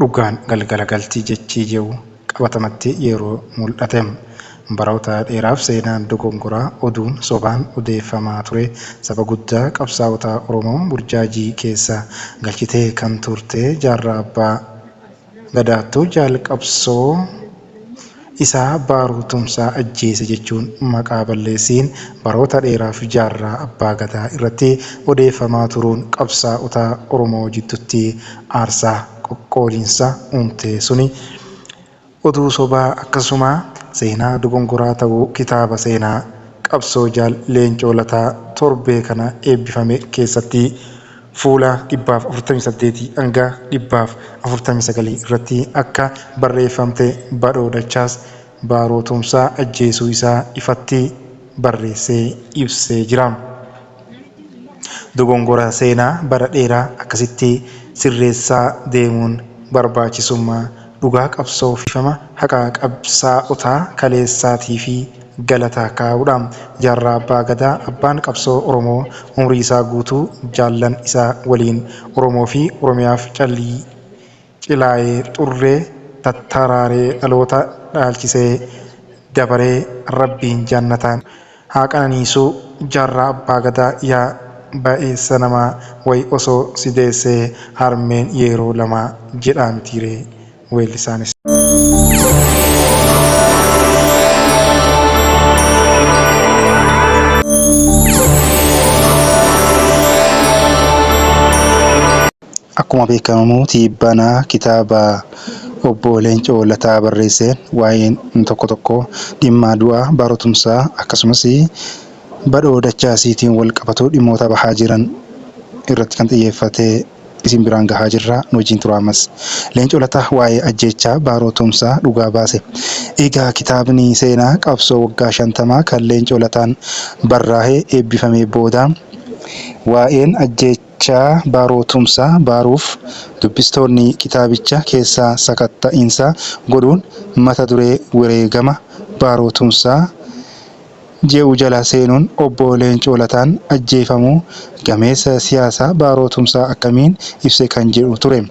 Dhugaan galgala galti jechi jedhu qabatamatti yeroo mul'ate. Baroota dheeraaf seenaan dogongoraa oduun sobaan odeeffamaa ture saba guddaa qabsaa'ota Oromoo burjaajii keessa galchitee kan turte Jaarraa Abbaa Gadaattuu Jaal qabsoo isaa Baaroo Tumsaa ajjeese jechuun maqaa balleessiin baroota dheeraaf Jaarraa Abbaa Gadaa irratti odeeffamaa turuun qabsaa'ota Oromoo jidduutti aarsaa qoqqoodinsa uumte suni oduu sobaa akkasuma seenaa dogongoraa ta'uu kitaaba seenaa qabsoo Jaal Leencoo Lataa torbee kana eebbifame keessatti fuula 148 hanga 149 irratti akka barreeffamte Badhoo Dachaas Baaroo Tumsaa ajjeesuu isaa ifatti barreessee ibsee jira. Dogongora seenaa bara dheeraa akkasitti sirreessaa deemuun barbaachisummaa dhugaa qabsoo fi haqa qabsaa'ota kaleessaatii fi galata kaa'uudha. Jaarraa Abbaa Gadaa abbaan qabsoo Oromoo umrii isaa guutuu jaallan isaa waliin Oromoo fi Oromiyaaf callii cilaayee xurree tattaraaree dhaloota dhaalchisee dabaree Rabbiin jannataan haa qananiisuu. Jaarraa Abbaa Gadaa yaa ba'eessa namaa wayi osoo si deessee harmeen yeroo lama jedhaa mitiiree weellisaanis. Akkuma beekamu tibbana kitaaba obbo Leencoo Lataa barreesseen waa'een tokko tokko dhimma du'a Baaroo Tumsaa akkasumas Badhoo Dachaasiitiin wal qabatu dhimmoota bahaa jiran irratti kan xiyyeeffate isin biraan gahaa jirra. Nu wajjin tura ammas. Leencoo Lataa waa'ee ajjeechaa Baaroo Tumsaa dhugaa baase. Egaa kitaabni seenaa qabsoo waggaa 50 kan Leencoo Lataan barraa'ee eebbifamee booda waa'een ajjeechaa Baaroo Tumsaa baaruuf dubbistoonni kitaabicha keessaa sakatta'iinsa godhuun mata duree wareegama Baaroo Tumsaa jedhu jala seenuun obbo Leencoo Lataan ajjeefamuu gameessa siyaasaa Baaroo Tumsaa akkamiin ibse kan jedhu ture.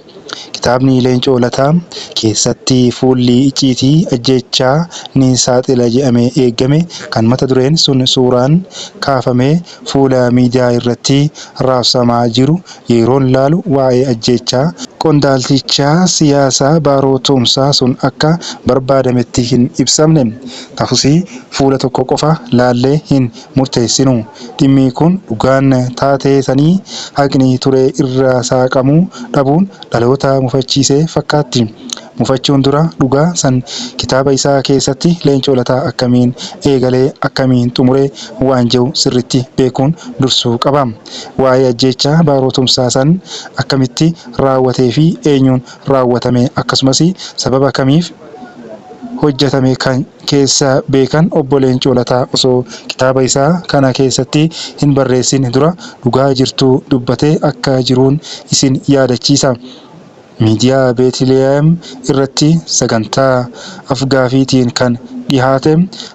Kitaabni Leencoo Lataa keessatti fuulli icciitii ajjeechaa ni saaxila jedhamee eegame kan mata dureen sun suuraan kaafamee fuula miidiyaa irratti raabsamaa jiru yeroon laalu waa'ee ajjeechaa qondaaltichaa siyaasaa Baaroo Tumsaa sun akka barbaadametti hin ibsamne. Ta'us fuula tokko qofa laallee hin murteessinu. Dhimmi kun dhugaan taatee sanii haqni ture irra saaqamuu dhabuun dhaloota mufachiise fakkaatti. Mufachuun dura dhugaa san kitaaba isaa keessatti Leencoo Lataa akkamiin eegalee akkamiin xumure waan jedhu sirriitti beekuun dursuu qaba. Waa'ee ajjeechaa Baaroo Tumsaa san akkamitti raawwatee fi eenyuun raawwatame akkasumas sababa kamiif hojjetame kan keessa beekan obbo Leencoo Lataa osoo kitaaba isaa kana keessatti hin barreessin dura dhugaa jirtu dubbatee akka jiruun isin yaadachiisa. Miidiyaa Beetliyeem irratti sagantaa afgaafiitiin kan dhihaate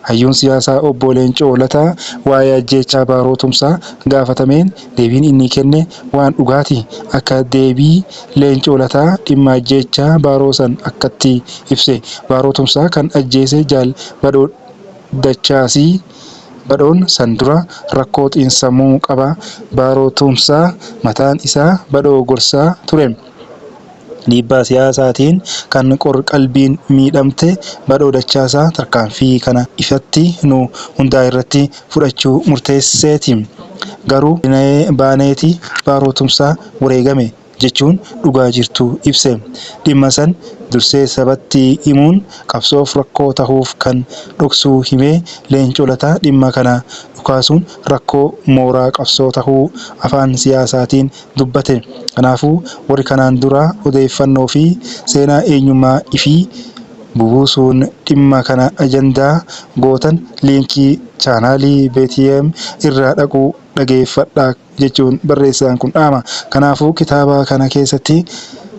hayyuun siyaasaa obbo Leencoo Lataa waa'ee ajjeechaa Baaroo Tumsaa gaafatameen deebiin inni kenne waan dhugaati. Akka deebii Leencoo Lataa dhimma ajjeechaa Baaroo san akkatti ibse. Baaroo Tumsaa kan ajjeese Jaal Badhoo Dachaasii. Badhoon san dura rakkoo xiinsammuu qaba. Baaroo Tumsaa mataan isaa Badhoo gorsaa ture. Dhiibbaa siyaasaatiin kan qor-qalbiin miidhamte Badhoo Dachaasaa tarkaanfii kana ifatti nu hundaa irratti fudhachuu murteesseeti. Garuu baaneeti Baaroo Tumsaa wareegame jechuun dhugaa jirtu ibse. Dhimma san dursee sabatti himuun qabsoof rakkoo tahuuf kan dhoksuu himee Leencoo Lataa dhimma kana dhukaasuun rakkoo mooraa qabsoo tahuu afaan siyaasaatiin dubbate. Kanaafuu warri kanaan dura odeeffannoo fi seenaa eenyummaa ifii bubuusuun dhimma kana ajandaa gootan liinkii chaanaalii Beetliyeem irra dhaquu dhageeffadhaa jechuun barreessaan kun dhaama. Kanaafuu kitaaba kana keessatti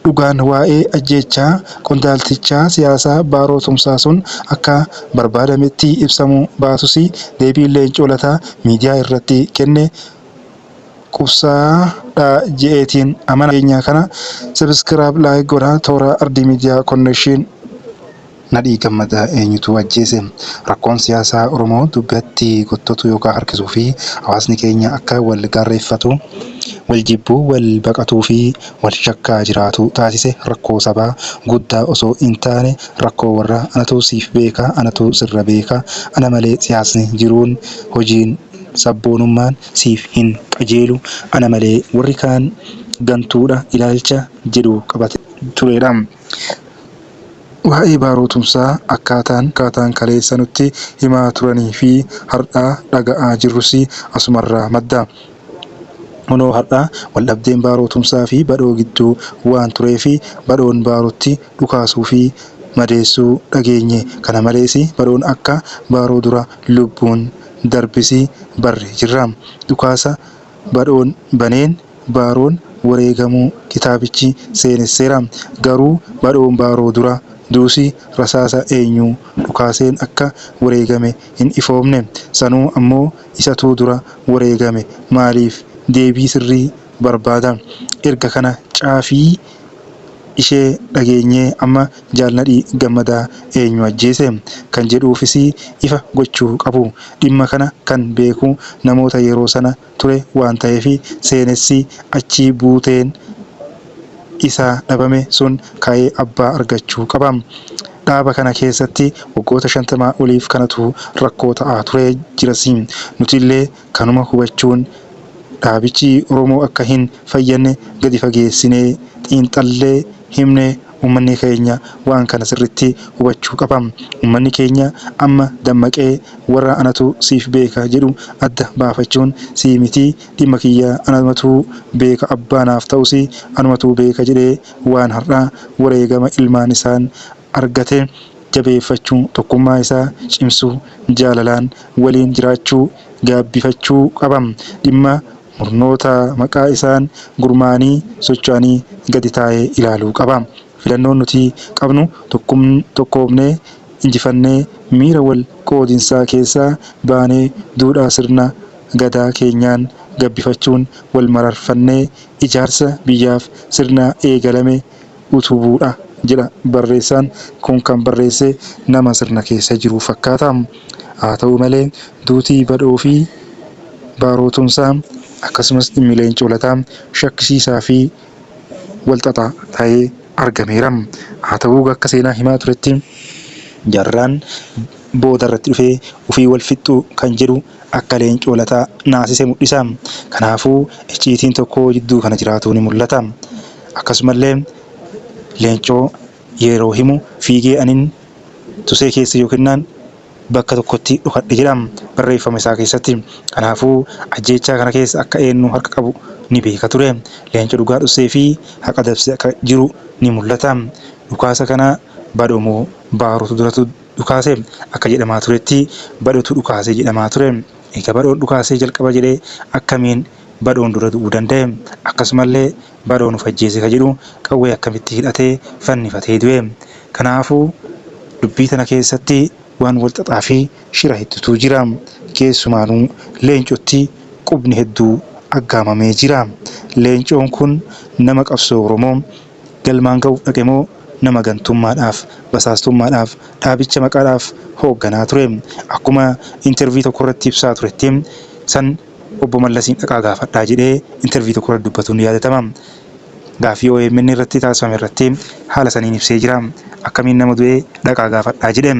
dhugaan waa'ee ajjeechaa qondaaltichaa siyaasaa Baaroo Tumsaa sun akka barbaadametti ibsamuu baatus deebiin Leencoo Lataa miidiyaa irratti kenne qubsaa dha je'eetiin amana. Keenya kana subscribe like godhaa toora Ardii Media Connection. Nadhii Gammadaa eenyutu ajjeese? Rakkoon siyaasaa Oromoo dubbatti gottotu yookaan harkisuu fi hawaasni keenya akka wal gaarreeffatu, wal jibbu, wal baqatuu fi wal shakkaa jiraatu taasise rakkoo sabaa guddaa osoo hin taane rakkoo warra anatu siif beeka, anatu sirra beeka, ana malee siyaasni, jiruun, hojiin, sabboonummaan siif hin qajeelu, ana malee warri kaan gantuudha ilaalcha jedhu qabate tureedha. Waa'ee Baaroo Tumsaa akkaataan akkaataan kaleessa nutti himaa turanii fi har'a dhaga'aa jirrus asumarraa madda. Kunoo har'a waldhabdeen Baaroo Tumsaa fi Badhoo gidduu waan tureef Badhoon Baarootti dhukaasuu fi madeessuu dhageenye. Kana malees Badhoon akka Baaroo dura lubbuun darbis barree jirra. Dhukaasa Badhoon baneen Baaroon wareegamuu kitaabichi seenesseera. Garuu Badhoon Baaroo dura duusi rasaasa eenyu dhukaaseen akka wareegame hin ifoomne. Sanuu ammoo isatu dura wareegame maaliif? Deebii sirrii barbaada. Erga kana caafii ishee dhageenyee amma Jaal Nadhii Gammadaa eenyu ajjeese? Kan jedhuufis ifa gochuu qabu. Dhimma kana kan beeku namoota yeroo sana ture waan ta'eef seenessi achi buuteen isaa dhabame sun ka'ee abbaa argachuu qaba. Dhaaba kana keessatti waggoota 50 oliif kanatu rakkoo ta'aa turee jiras. Nutillee kanuma hubachuun dhaabichi Oromoo akka hin fayyadne gadi fageessinee xiinxallee himne. Ummanni keenya waan kana sirriitti hubachuu qaba. Ummanni keenya amma dammaqee warra anatu siif beeka jedhu adda baafachuun sii mitii dhimma kiyya anumatu beeka abbaa naaf ta'us anumatu beeka jedhee waan har'a wareegama ilmaan isaan argate jabeeffachuu, tokkummaa isaa cimsuu, jaalalaan waliin jiraachuu gaabbifachuu qaba. Dhimma murnoota maqaa isaan gurmaa'anii socho'anii gadi taa'ee ilaaluu qaba. Filannoon nuti qabnu tokkoomnee injifannee miira wal qoodinsaa keessaa baanee duudhaa sirna Gadaa keenyaan gabbifachuun wal mararfannee ijaarsa biyyaaf sirna eegalame utubuudha jedha barreessaan kun kan barreesse nama sirna keessa jiru fakkaata. Haa ta'u malee duuti Badhoo fi Baaroo Tumsaa akkasumas dhimmi Leencoo Lataa shakkisiisaa fi walxaxaa ta'ee argameera. Haa ta'uu akka seenaa himaa turetti jaarraan booda irratti dhufee ufii wal fixxu kan jedhu akka Leencoo Lataa naasise mul'isa. Kanaafuu icciitiin tokko jidduu kana jiraatu ni mul'ata. Akkasumallee Leencoo yeroo himu fiigee anin tusee keessa yookinnaan bakka tokkotti dhokadhe jedha barreeffama isaa keessatti. Kanaafuu ajjeechaa kana keessa akka eenyu harka qabu ni beeka ture. Leenco dhugaa dhossee fi haqa dabsee akka jiru ni mul'ata. Dhukaasa kana Badhoo moo Baarotu duratu dhukaase? Akka jedhamaa turetti Badhotu dhukaase jedhamaa ture. Eega Badhoon dhukaasee jalqaba jedhee akkamiin Badhoon dura du'uu danda'e? Akkasumallee Badhoon of ajjeese ka jedhu qawwee akkamitti hidhatee fannifatee du'e? Kanaafuu dubbii tana keessatti waan wal xaxaa fi shira hedduutu jira. Keessumaanuu Leencotti qubni hedduu aggaamamee jira. Leencoon kun nama qabsoo Oromoo galmaan ga'uuf dhaqe moo nama gantummaadhaaf, basaastummaadhaaf, dhaabicha maqaadhaaf hoogganaa ture? Akkuma intervii tokkorratti ibsaa turetti san Obbo Mallasiin dhaqaa gaafadhaa jedhee intervii tokkorratti dubbatuun ni yaadatama. Gaaffii OMN irratti taasifame irratti haala saniin ibsee jira. Akkamiin nama du'e dhaqaa gaafadhaa jedhe.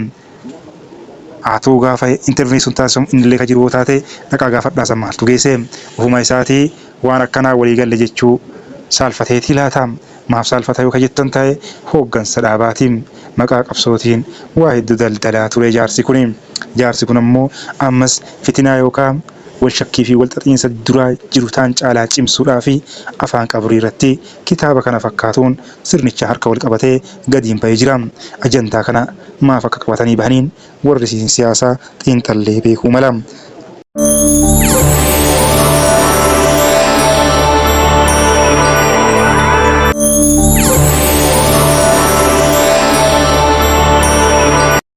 Haa ta'u gaafa interviin sun taasifamu innillee ka jiru yoo taate dhaqaa gaafadhaa san maaltu geesse? Ofuma isaatii waan akkanaa walii galle jechuu saalfateetii laata? Maaf saalfata yoo ka jettan tahe hooggansa dhaabaatiin maqaa qabsootiin waa hedduu daldalaa ture jaarsi kuni. Jaarsi kun ammoo ammas fitinaa yookaa wal shakkii fi wal xaxiinsa duraa jiru taan caalaa cimsuudhaafi afaan qabrii irratti kitaaba kana fakkaatuun sirnicha harka wal qabatee gadiin bahee jira. Ajandaa kana maaf akka qabatanii bahaniin warri siyaasaa xiinxallee beekuu mala.